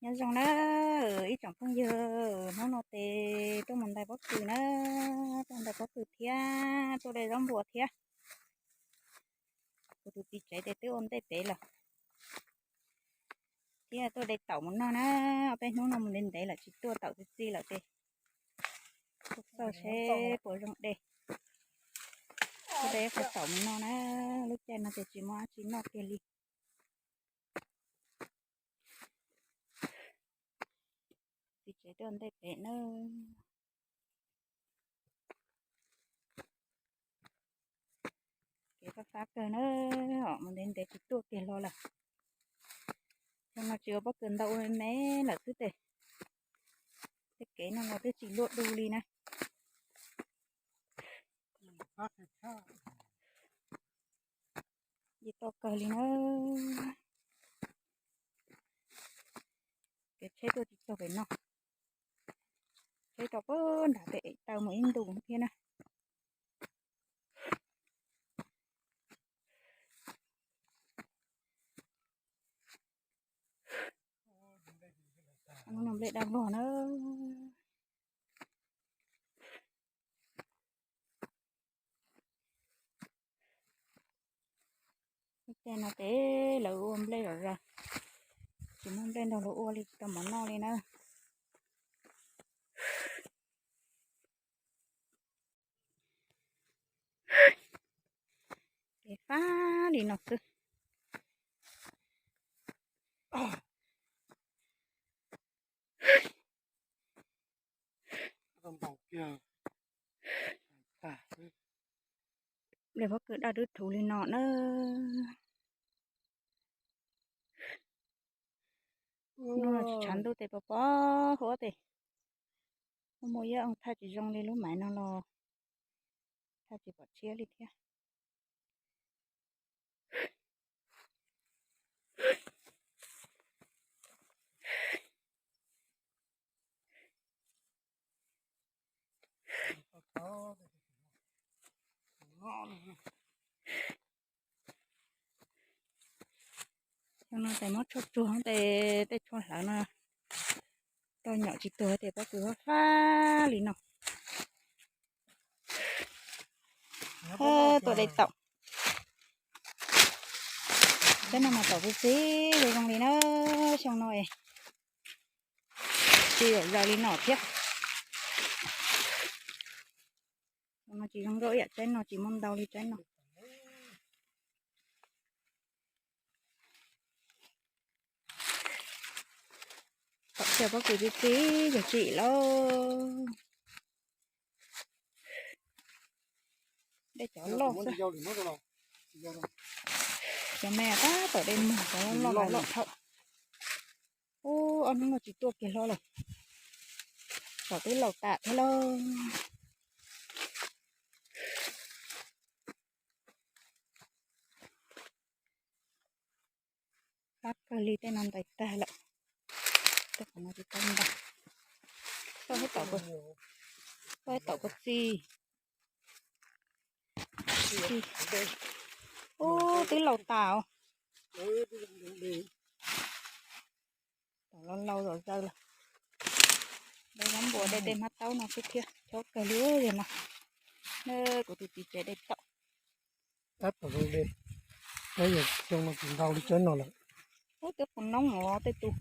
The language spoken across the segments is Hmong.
Nyob zoo na ib tsoom phooj ywg, hnub no ces tuaj mus ntais pob kws na, tuaj ntais pob kws thiab tuaj de zaub npua thiab. Kuv tus txiv tsev ces twb ua ntej pem lawm, thiab tuaj de taum mus noj na. Ob peb hnub no mus ntev ntev lawm tsis tuaj taum txi txiv lawm ces tuaj xauj seb puas zoo de, tuaj de qhov taum mus noj na. Lub caij no ces tsis muaj dab tsi noj kiag li. Txiv tsev tuaj ntej pem na. Kev fab fab kawg na, mus ntev ntev tsis tuaj kiag hlo lawm. Xyoo no tsis ua pob kws ntau ua me me lawm xwb tes, tej kev no los twb tsis luaj du li na. Yeej toj kawg li na. Kev tsheb tuaj tsis txog pem no, tsheb rau pem nram tej taw mus ib ntus thiab na. Nplej daj vog na. Lub caij no ces lawv ua nplej zom zaws, tsis muaj nplej nrog luag ua li, tsis tau mov noj li na. Kev fab li no xwb. Nplej pob kws daj dub thuv li no na. Hnub no tsis tshav ntuj tes pos pos huab tes, muaj muaj ib oo thaj tsis zoo li lub maiv no los thaj tsis pom tshiab li thiab. Xyoo no tes muab tshuaj tsuag tes tej tshuaj hlawv no tau nyom tsis tuag tes pob kws fab fab li no. Tuaj de taum, teb no mas taum txi txiv zoo zoo li na. Xyoo no es tsis yam zaws li no thiab. Xyoo no tsis zoo nkauj ib yam tsaib no, tsis muaj ntau li tsaib no. Taum cov pob kws txi txiv yog tsim lauj. Dej cov loj xwb. Cov me tab tom de muag, cov loj loj mas loj dhau. Ub, ob hnub no tsis tuaj kiag hlo lawm, taum twb laus tas thiab lauj. Fab kawg li, tej no ntais tag lawm, tej qhov no tsis tau ntais. Koj, koj taum puas txi? Ub, twb laus tas os. Taum laus laus zom zaws lawm. De zaub npua, de tej hmab taub no xwb thiab, chob kawg li yog no. Kuv tus txiv tsev de taum. Tab tom zoo de, tab yog xyoo no tsis ntau li tsaib no lawm. Ub, twb puas noob os tej tus.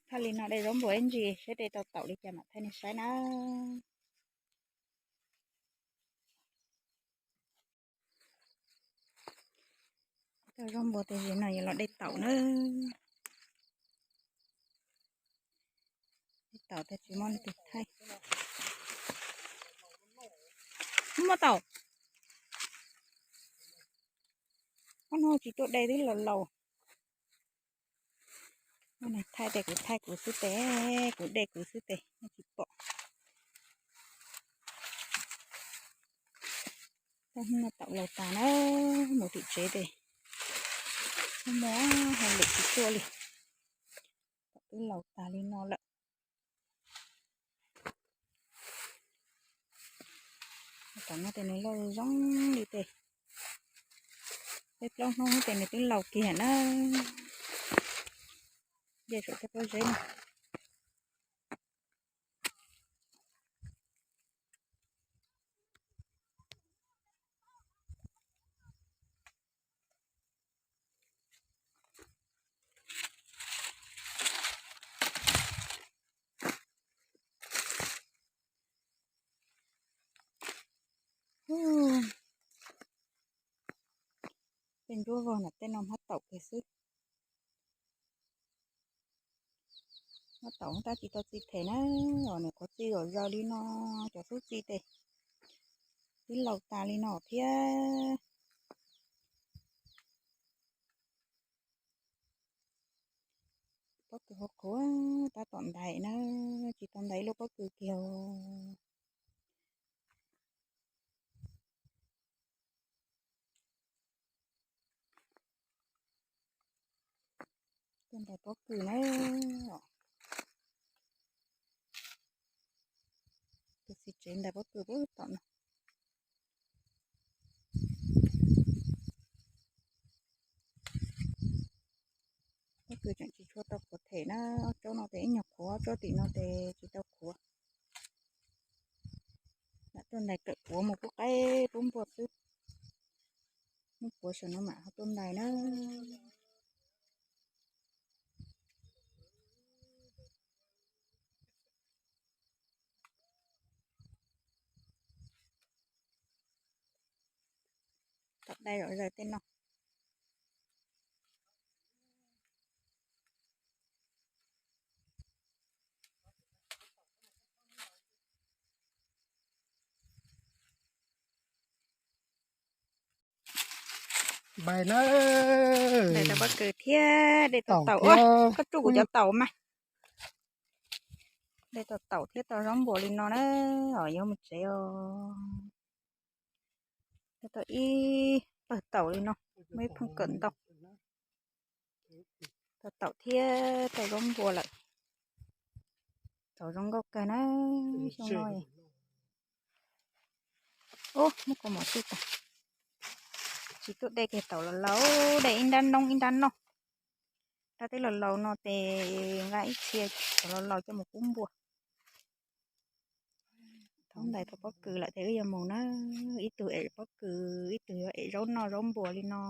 Thaij li no de zaub npua ib ntsis seb de tau taum li cas mam thaij nej saib na. Cov zaub npua tes zem no yuav los de taum na. De taum tes tsis muaj leej twg thaij. Muaj taum. Ob hnub tsis tuaj de twb laus laus. Thaij tes kuv thaij kuv xwb tes, kuv de kuv xwb tes nej tsis pom. Tab hnub no taum laus tas na, mus tim tsev tes muaj hauj lwm tsis tuaj li. Taum twb laus tas li no lawm. tom no ces nws loj zoo li tes, peb plaub hnub ces nws twb laus kiag na. Nce saum tej pob zeb no. Tej ntsuab vog nram tej no hmab taum kiag xwb. Hmab taum tab tsis tau txi them na, os nws qhuav txi zom zaws li no, cov xub txi tes twb laus tas li no thiab. Pob kws qhuav qhuav tab tom ntais na, tsis tau ntais ib lub pob kws kiag. Tuaj ntais pob kws na. Tus txiv tsev ntais pob kws puag tom no. Pob kws tseem tsis tshua tau qhuav them na, ob tsob no ces ib nyuag qhuav, ob tsob tim no ces tsis tau qhuav. Lam tuaj ntais kawm quav mus pub qaib pub npua xwb. Muab quav saum no mam ho tuaj ntais na. Tom dai zom zaws tej no. Npais na. Ntais tau pob kws thiab de tau taum. Koj tsuj kuv cov taum mas. De tau taum thiab tau zaub npuas li no na, os yuav mus tsev os. De tau ib pawg taum li no, muaj ib pheej kawm ntau. Tau taum thiab tau zaub npuas lawm. Taum zoo nkauj kawg na, xyoo no. Ub, muab kua mom xwb tas. Tsis tuaj de kiag taum los laus, de ib nrab noob ib nrab noj. Nrab teb los laus no ces nqa ib txhia taum los laus coj mus pub npua. Thaum ntais tau pob kws lawm ces wb yuav mus na, ib tug em pob kws, ib tug yuav em zaub noj zaub npuas li no.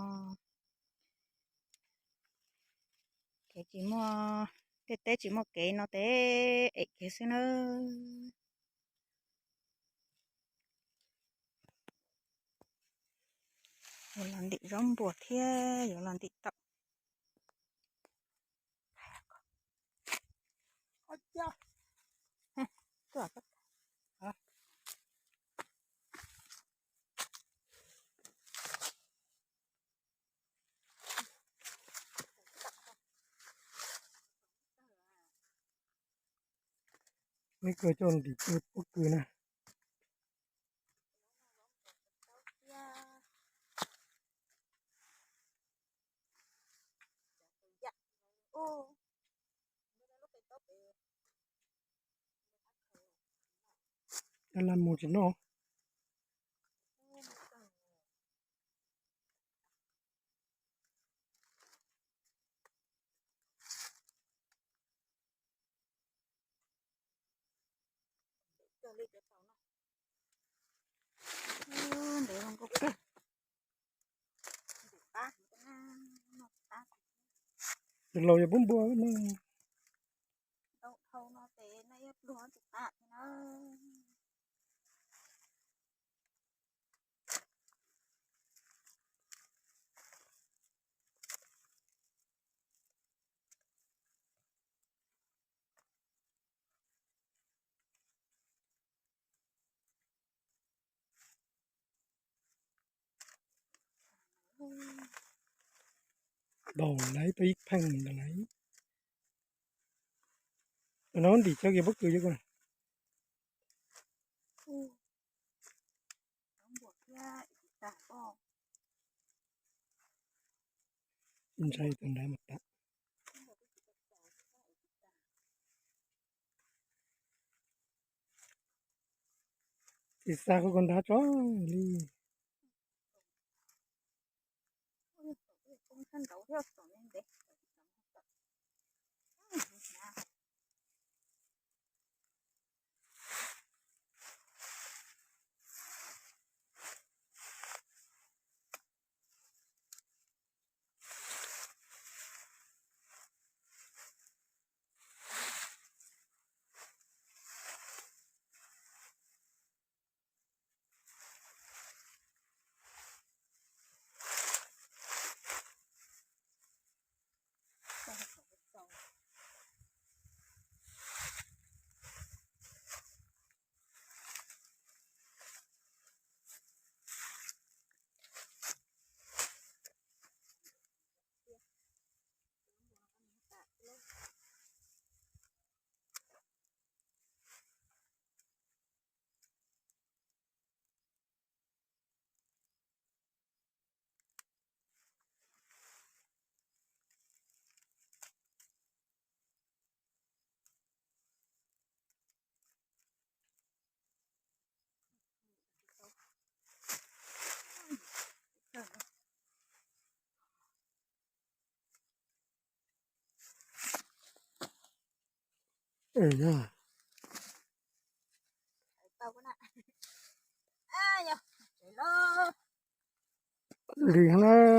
Kev tsis muaj, tej teb tsis muaj kev no ces em kiag xwb nawb. Yuav los ntim zaub npuas thiab yuav los ntim taum. Neb kawg coj ntim pob kws na. Lam mus tsis noj. Ces laus yog pub npua no. Daus lawm, tau ib pheej ntawd lawm. No ntim cov kiag pob kws cov ko. Ntshai tus ntawd mas tas. Tis xa kuj koj nrab tso li. Lig na.